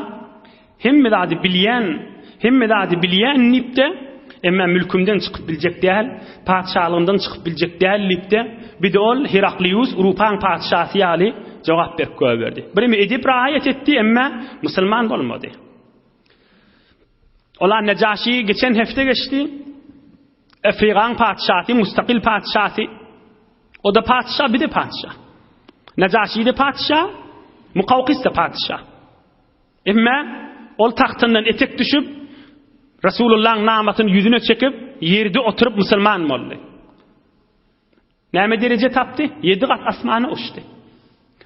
hemme zady bilýän, hemme zady bilýän diýip-de, emma mülkümden çykyp biljek däl, patyşalygymdan çykyp biljek däl diýip-de, bir-de ol Heraklius, Urupaň patyşasy ýaly jogap berip goýberdi. Bireme edep raýat etdi, emma musulman bolmady. Ola Nejaşi geçen hepde geçdi. Afrikaň patyşasy, mustakyl patyşasy. O da patyşa, bir de patyşa. Nejaşi de patyşa, Mukawkis de patyşa. Emma ol tagtyndan etek düşüp, Resulullah'ın namasyny ýüzüne çekip, ýerde oturyp musulman boldy. Näme dereje tapdy? Ýedi gat asmana uçdy.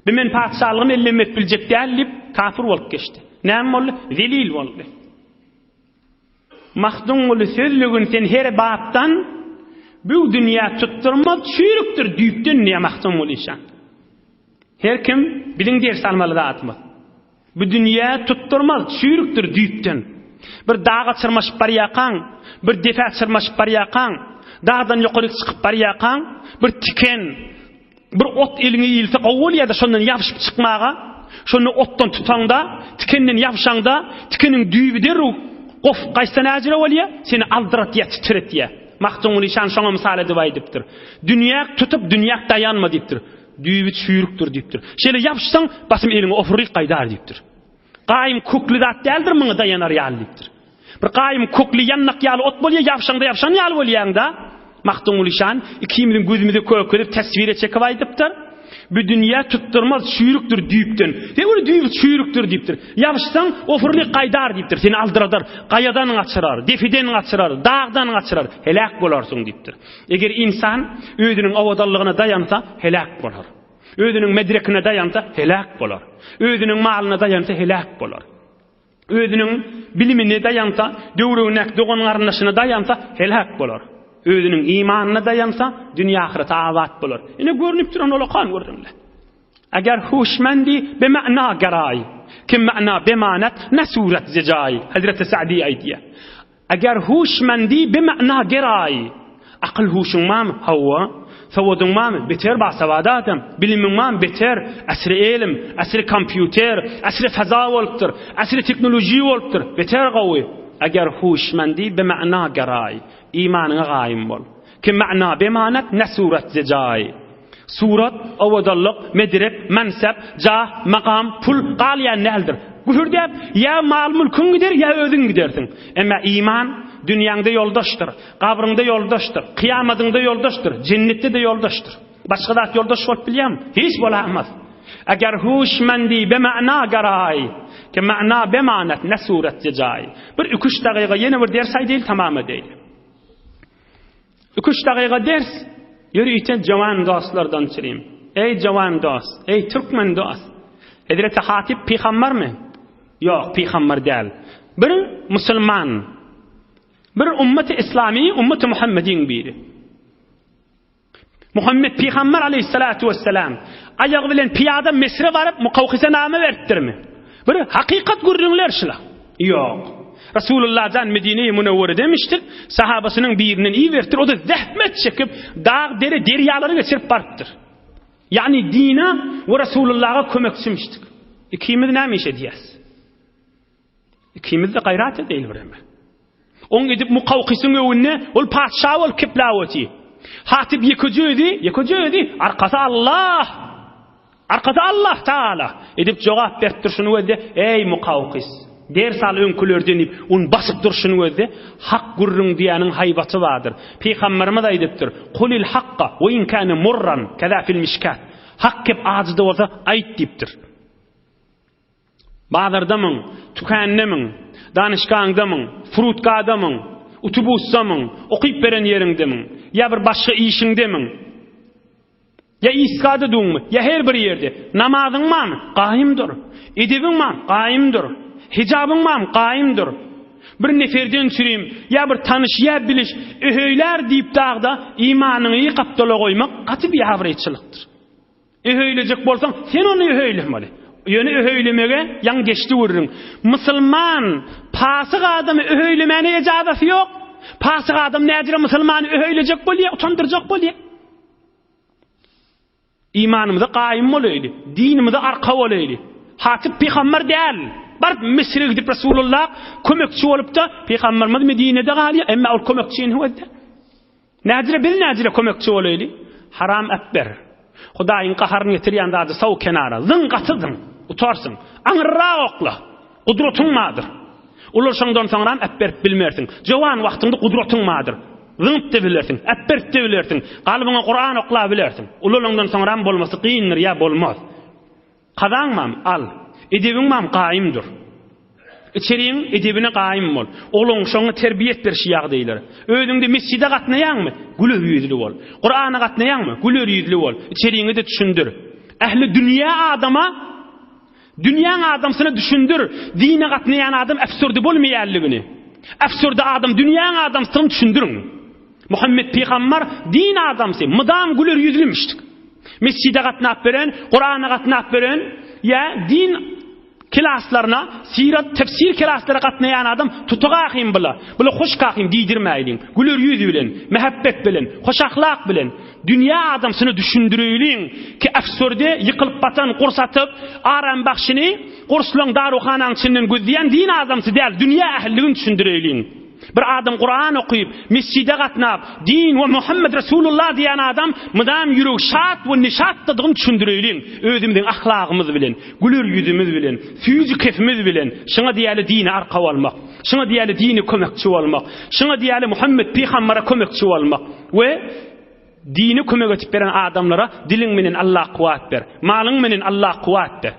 Bi men patyşalygymy elden berip biljek däl diýip, kafir bolup geçdi. Näme boldy? Zelil boldy. Magtymguly sözlügin sen her bapdan, Bu dünýä tutdurmaz, çüýrükdir düýpden diýýär Magtymguly şa. Her kim biziň ders almaly zadymyz. Bu dünýä tutdurmaz, çüýrükdir düýpden. Bir daga çyrmaşyp barýarkaň, bir depä çyrmaşyp barýarkaň, dagdan ýokaryk çykyp barýarkaň, bir tiken, bir ot eliňe ilse gowy bolýar-da şondan ýapyşyp çykmaga. Şonda otdan tutaňda, tikenden ýapyşaňda, tikeniň düýbi derrew gopup gaýtsa näjele bolýar? Seni aldyratýar, titretýär. Magtymguly şan şoňa mysal edip aýdypdyr. Dünýä tutup, dünýä daýanma diýipdir. Düýbi çüýrükdir diýipdir. Şeýle ýapyşsaň, basym eliňe opuryk gaýdar diýipdir. Gaýym kökli zat däldir muňa daýanar ýaly diýipdir. Bir gaýym kökli ýandak ýaly ot bolýar, ýapyşaňda ýapyşan ýaly bolýaň-da. Magtymguly şan ikimiziň gözümizi kökezip teswire çekip aýdypdyr. Bu dünýä tutdurmaz çüýrükdir düýpden. Sen ol düýbi çüýrükdir diýipdir. Ýabyşsaň ofurlyk gaýdar diýipdir. Seni aldyradar, gaýadan gaçyrar, depeden gaçyrar, dagdan gaçyrar, heläk bolarsyň diýipdir. Eger ynsan özüniň owadanlygyna daýansa, heläk bolar. Özüniň medrekine daýansa, heläk bolar. Özüniň malyna daýansa, heläk bolar. Özüniň bilimine daýansa, döwregindäki dogan-garyndaşyna daýansa, heläk bolar. Özüniň imanyna daýansa, dünýe-ahyreti abat bolar. Ine, görnüp duran olakan gürrüňler. Eger huşmendi be ma'na geraý, ki ma'na bemanet ne suret zejaý, Hezreti Sa'di aýdýar. Eger huşmendi be ma'na geraý, akyl huşuň barmy? Hawa. Sowadyň barmy? Beter basawat adam. Bilimiň barmy? Beter. Asry elm, asry kompýuter, asry faza bolupdyr, asry tehnologiýa bolupdyr. Beter gowy. Eger huşmendi be ma'na geraý, imanyňa gaýym bol. Ki ma'na bemanet ne suret zejaý. Surat, owadanlyk, medrek, mansap, jah, makam, pul galýan däldir. Gühürdäp, ýa mal-mülküň gider, ýa özüň gidersiň. Emma iman dünýäňde ýoldaşdyr, gabryňda ýoldaşdyr, kyýamadyňda ýoldaşdyr, jennetde-de ýoldaşdyr. Başga zat ýoldaş bolup bilýärmi? Hiç bolamaz. Eger huşmendi be ma'na garaý, ki ma'na bemanet ne surat jejaý. Bir iki-üç dagyga ýene bir ders aýdaýyl, tamam edeýli. Iki-üç dagyga ders, ýörite jowan dostlardan çyrim. Eý, jowan dost, eý, türkmen dost! Hezreti Hatyp pygambarmy? Ýok, pygambar däl. Bir musulman, bir ummeti islamy, ummeti Muhammediň biri. Muhammet pygamber aleýhissalatu wessalam aýagy bilen pyýada Misre baryp Mukawkise name beripdirmi? Bir hakykat gürrüňler şula. Ýok. Rasulullah jan Medine-i Münewwere demişdir, sahabasynyň birinden iberipdir, o da zähmet çekip dag, dere, derýalary geçirip barypdyr. Ýagny dine we Rasulullaha kömekçimişdik. Ikimiz näme iş edýäs? Ikimiz-de gaýrat edeýli bir emel. Oň edip Mukawkysyň öwünde ol patyşa bolup kepläp oty. Hatyp ýekeje özi, ýekeje özi, arkasy Allah! Arkasy Allah Taala! Edip jogap berip durşuny gözde, Eý Mukawkys, ders al öňkülerden diýip, ony basyp durşuny gözde, hak gürrüň diýýäniň haýbaty bardyr. Pygamberimiz aýdypdyr, Kulil hakka we in kâne murran, keza fil mişkat. Hak gep ajy-da bolsa aýt diýipdir. Bazardamyň, tükandamyň, danyşgaňdamyň, frutgadamyň, utubusdamyň, okyp beren ýeriňdemiň, ýa bir başga işiňdemiň, ýa isgada duňmy, ýa her bir ýerde, namazyň barmy? Gaýym dur. Edebiň barmy? Gaýym dur. Hijabyň barmy? Gaýym dur. Bir neferden çürim, ýa bir tanyş, ýa biliş, öheýlär diýip dagda imanyňy gapdala goýmak gaty biabraýçylykdyr. Öheýlejek bolsaň, sen ony öheýlemeli. Ýöne öheýlemege ýaňy geçdi gürrüň. Musulman pasyk adamy öheýlemäne ejazasy ýok. Pasyk adam nädire musulmany öheýlejek bolýar, utandyrjak bolýar. Imanymyza gaýym bolaýly, dinimize arka bolaýly. Hatyp pygamber däl. Baryp Misre gidip Resulullah kömekçi bolupda, pygamberimiz Medinede galýar, emma ol kömekçini gözde. Nädire biz nädire kömekçi bolaýly? Haram äpber. Hudaýyň gaharyny getirýän zady saw kenara. Zyň gaty zyň. Utarsyň. Aňyrrak okla. Gudratyň bardyr. Ulalşaňdan soňram äpberip bilmersiň. Jowan wagtyňda gudratyň bardyr. Zyňyp-da bilersiň, äpberip-de bilersiň. Kalbyňa Kuran oklap bilersiň. Ulalaňdan soňram bolmasy kyndyr ýa bolmaz. Kazaň bam, al. Edebiň bam, gaýym dur. Içeriň edebine gaýym bol. Ogluň şoňa terbiýet berşi ýagdaýlar. Özüňde mesjide gatnaýaňmy? Güler ýüzli bol. Kurana gatnaýaňmy? Güler ýüzli bol. Içeriňi-de düşündir. Ähli dünýä adama dünýäň adamsyna düşündir. Dine gatnaýan adam äfsürdi bolmaýanlygyny. Äfsürdi adam dünýäň adamsyny düşündiriň. Muhammet pygambar din adamsy, mydam güler ýüzlümişdik. Mesjide gatnap beren, Kurana gatnap beren, ýa din klaslaryna, sirat, tefsir klaslara gatnaýan adam tutuk ahym bula, bula hoş kahym diýdirmäýliň. Güler ýüz bilen, mähebbet bilen, hoş ahlak bilen dünýä adamsyna düşündireýliň ki äfsürde ýykylyp batan gurs atyp, aram bagşyny gurslaň daruhanaň içinden gözleýän din adamsy däl, dünýä ähliligini düşündireýliň. Bir adam Kuran okyp, mesjide gatnap, din we Muhammed Resulullah diýen adam mydam ýüregi şat we nişatdadygyny düşündireýliň. Özümiziň ahlagymyz bilen, güler ýüzümiz bilen, süýji kefimiz bilen şuňa diýeli dine arka bolmak. Şuňa diýeli dine kömekçi bolmak. Şuňa diýeli Muhammed pygambere kömekçi bolmak we dine kömek etip beren adamlara diliň menen Allah kuwwat ber. Malyň menen Allah kuwwat ber.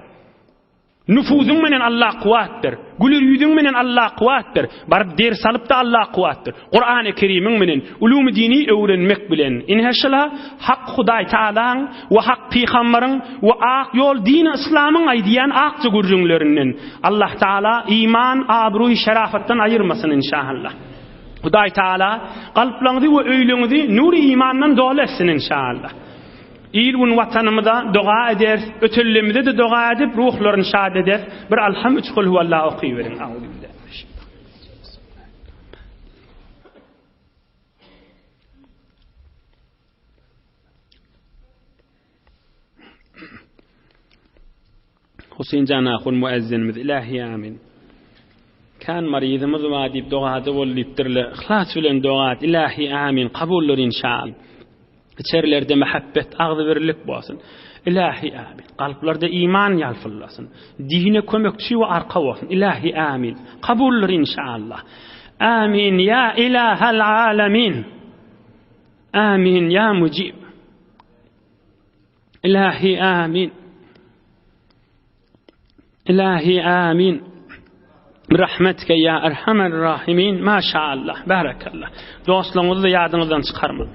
Nüfuzyň menen Allah kuwwat ber. Güler ýüzüň menen Allah kuwwat ber. Baryp ders alyp-da Allah kuwwat ber. Kurany Kerimiň menen ulumy dini öwrenmek bilen. Inheşala Hak Hudaý Taalaň we Hak Pygambaryň we ak ýol dini Yslamyň aýdýan akja gürrüňlerinden. Allah Taala iman, abruý, şerafatdan aýyrmasyn inşaallah. Hudaý Taala kalplaryňyzy we öýleriňizi nury imandan doly etsin inşaallah. Il-gün Watanymyza doga ederis, ötenlerimize-de doga edip, ruhlaryny şat ederis. Bir Alham üç Kulhuwallah okyberiň. Huseýin jan ahun muezzinimiz ilahi amin. Kän maryzymyz bar diýip dogada bol diýipdirler. Yhlas bilen doga et ilahi amin kabuldyr inşallah. Içerilerde mähebbet, agzybirlik bolsun. Ilahi amin. Kalplarda iman ýalpyldasyn. Dine kömekçi we arka bolsun. Ilahi amin. Kabuldyr inşallah. Amin ya ilahal alamin. Amin ya mujib. Ilahi amin. Ilahi amin. Rahmetke ya erhamer rahimin. Maşallah. Barakallah. Dostlugyňyzy ýadyňyzdan çykarmaň.